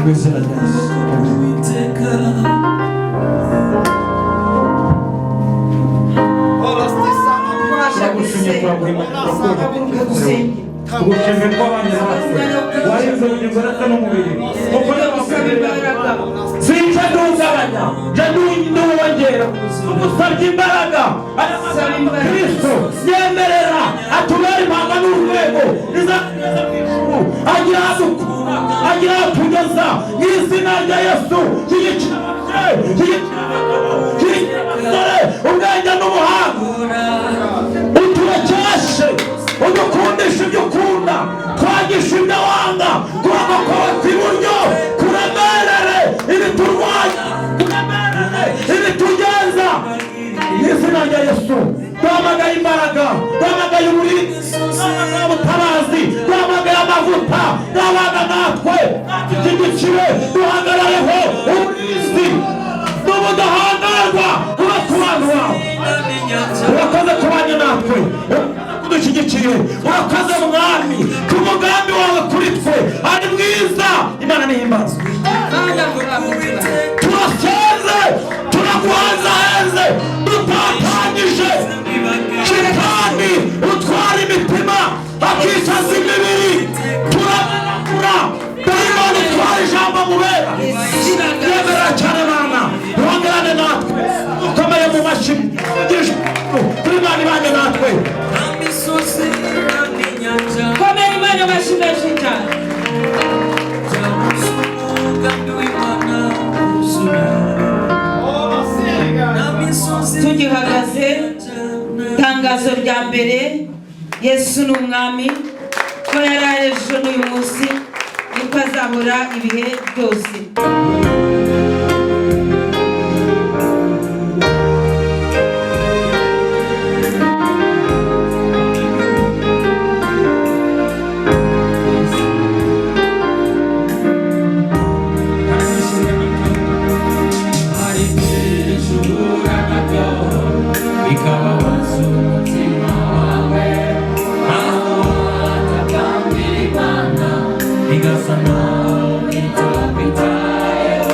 mu izina rya Yesu. Turagushimye, turaguhimba, tugushimye ko abanye natwe, warinze ubugingo ndetse n'umubiri kuko Imbaraga. Sinca nduwugabanya, nja nduwongera. Tugusabye imbaraga. Aya magambo Kristo yemerera atubere impanga n'urwego rizatugeza mu ijuru, agira aho adukura, agira aho atugeza mu izina rya Yesu. Shyigikira ababyeyi, shyigikira abagabo, shyigikira abasore, ubwenge n'ubuhanga. Uturekeshe, udukundisha ibyo ukunda, twagisha ibyo wanga. Kuboko kwawe kw'iburyo kuremerere ibiturwanya, kuremerere ibitugenza mu izina rya Yesu. Duhamagaye imbaraga, duhamagaye uburinzi, duhamagaye ubutabazi, duhamagaye amavuta n'abana natwe dushyigikiwe, duhagarareho uburinzi n'ubudahangarwa buba ku bantu bawe. Urakoze kubanye natwe, udushyigikiye. Urakoze Mwami, ku mugambi wawe kuri twe ari mwiza. Imana nihimbazwe. Turasenze, turaguhanzahenze, dutatanyije shitani utwara imitima akicaza imibiri. Turamanagura dayimoni utwara ijambo mubera. Yemerera cyane bana, uhagarane natwe, ukomeye mu mashyi kuri Imana ibanye natwe. Komera Imana amashyi menshi cyane. Tugihagaze, itangazo rya mbere: Yesu ni umwami, ko yari ari ejo n'uyu munsi niko azahora ibihe byose. Hari byinshi uhura nabyo bikababaza umutima wawe, aho watakambira Imana igasa naho itakwitayeho.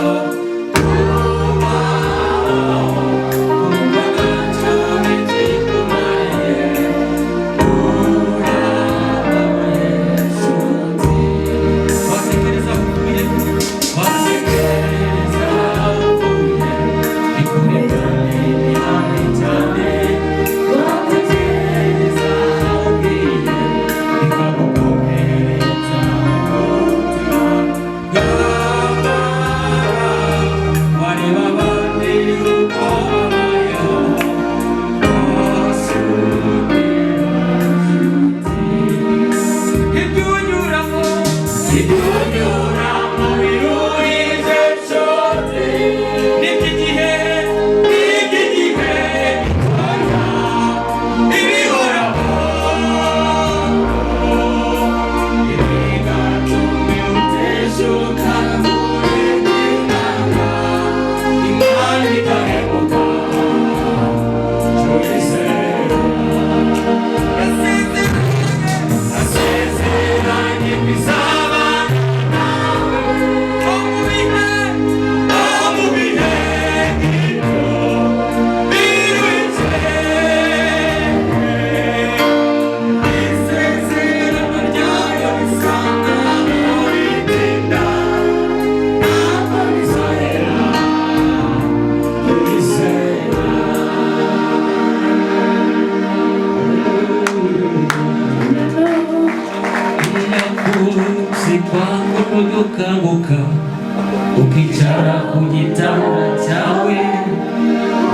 Wicara ku gitanda cyawe,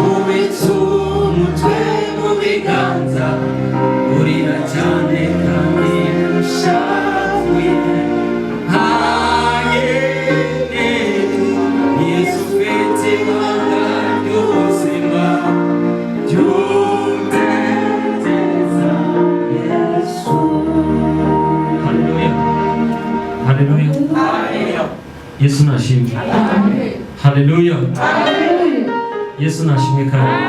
ubitse umutwe mu biganza, urira cyane kandi ushavuye. Haye, Yesu ufite ibanga ry'ubuzima, jya Yesu. Haleluya. Haleluya. Yesu nashimwe. Haleluya. Yesu nashimwe kandi.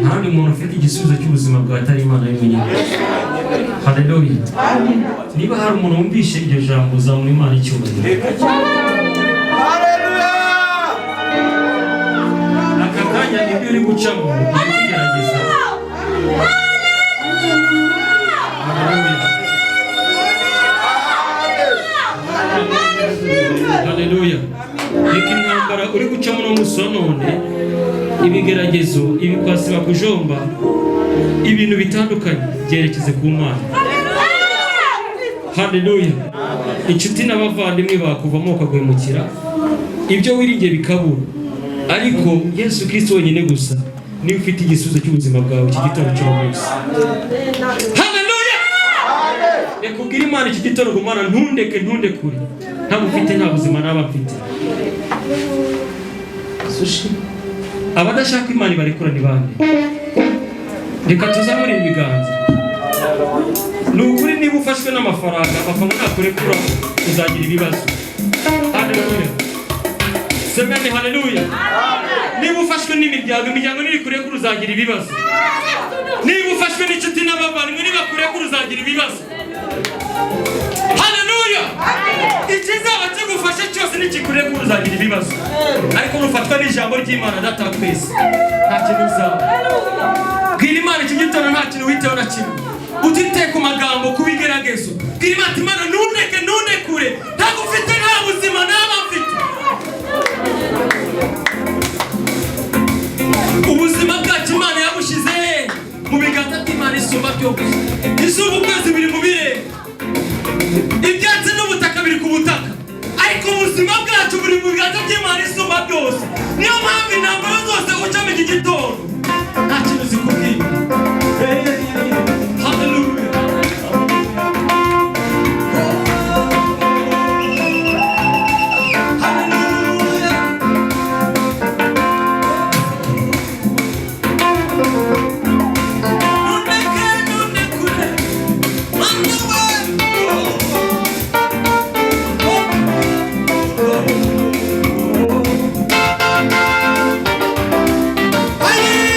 Nta wundi muntu ufite igisubizo cy'ubuzima bwawe atari Imana yonyine. Haleluya. Niba hari umuntu wumvishe iryo jambo, zamura Imana icyubahiro. Aka kanya ibyo uri gucamo uri kugerageza. Haleluya. Haleluya. Reka intambara uri gucamo uno munsi wa none, ibigeragezo, ibikwasi bakujomba, ibintu bitandukanye byerekeze ku Mana. Haleluya. Inshuti n'abavandimwe bakuvamo bakaguhemukira, ibyo wiringiye bikabura. Ariko Yesu Kristo wenyine gusa niwe ufite igisubizo cy'ubuzima bwawe iki gitondo cy'uno munsi. Haleluya. Reka ubwire Imana iki gitondo ngo Mana ntundeke ntundekure. Ntabwo ufite nta buzima naba mfite. Abadashaka Imana ibarekura ni bande? Reka tuzamure ibiganza. Ni ukuri niba ufashwe n'amafaranga, amafaranga nakurekura uzagira ibibazo. Haleluya. Semeni haleluya. Niba ufashwe n'imiryango, imiryango nirikurekura uzagira ibibazo. Niba ufashwe n'inshuti n'abavandimwe nibakurekura uzagira ibibazo. Haleluya. Ikizaba kigufashe cyose nikikurekura uzagira ibibazo. Ariko nufatwa n'ijambo ry'Imana data wa twese, nta kintu uzaba. Bwira Imana iki gitondo nta kintu witeho na kimwe. Utiteye ku magambo, ku bigeragezo. Bwira Imana ati Imana ntundeke ntundekure, ntabwo ufite nta buzima naba mfite. Ubuzima bwacu Imana yabushyize he? Mu biganza by'Imana isumba byose. Izuba ukwezi biri mu birere, ibyatsi n'ubutaka biri ku butaka, ariko ubuzima bwacu buri mu biganza by'Imana isumba byose. Niyo mpamvu intambara zose ucamo iki gitondo nta kintu zikubwira. Haleluya. Haleluya. Nundeke, nundekure, Mana we. Aye.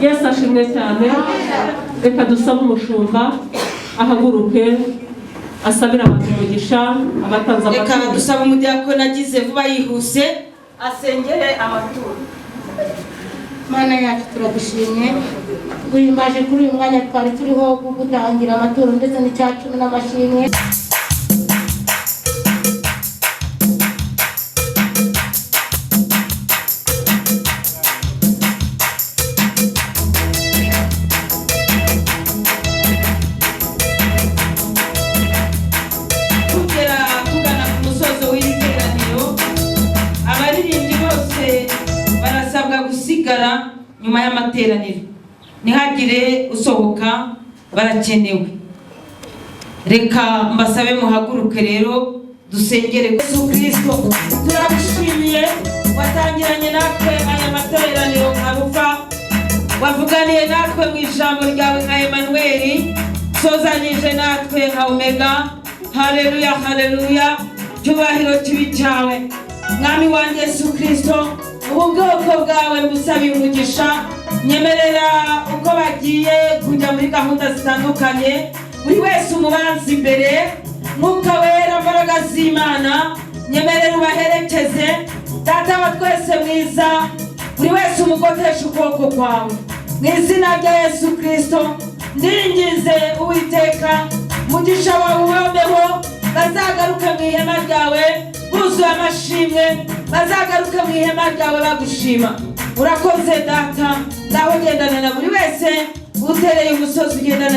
Yesu ashimwe cyane. Reka dusabe umushumba ahaguruke asabire abantu umugisha, abatanze Reka amaturo. dusaba umudiyakoni agize vuba yihuse asengere amaturo. Mana yacu, turagushimye, guhimbaje kuri uyu mwanya twari turiho wo gutangira amaturo ndetse n'icya cumi n'amashimwe. Tugera tugana ku musozo w'iri teraniro, abaririmbyi bose barasabwa gusigara nyuma y'amateraniro, ntihagire usohoka, barakenewe. Reka mbasabe muhaguruke rero dusengere. Yesu Kirisito, turagushimiye, watangiranye natwe aya materaniro nka Rufa, wavuganiye natwe mu ijambo ryawe nka Emanuweli, sozanyije natwe nka Omega. Haleluya, haleluya! Cyubahiro kibi cyawe, Mwami wanjye Yesu Kirisito. Ubu bwoko bwawe mbusabiye umugisha. Nyemerera uko bagiye kujya muri gahunda zitandukanye, buri wese umubanza imbere. Mwuka Wera, mbaraga z'Imana, nyemerera ubaherekeze. Data wa twese mwiza, buri wese umugotesha ukuboko kwawe mu izina rya Yesu Kirisito. Ndinginze Uwiteka, mugisha wawe ubabeho, bazagaruke mu ihema ryawe buzuye amashimwe, bazagaruke mu ihema ryawe bagushima. Urakoze Data, ngaho gendana na buri wese utereye umusozi ugendana.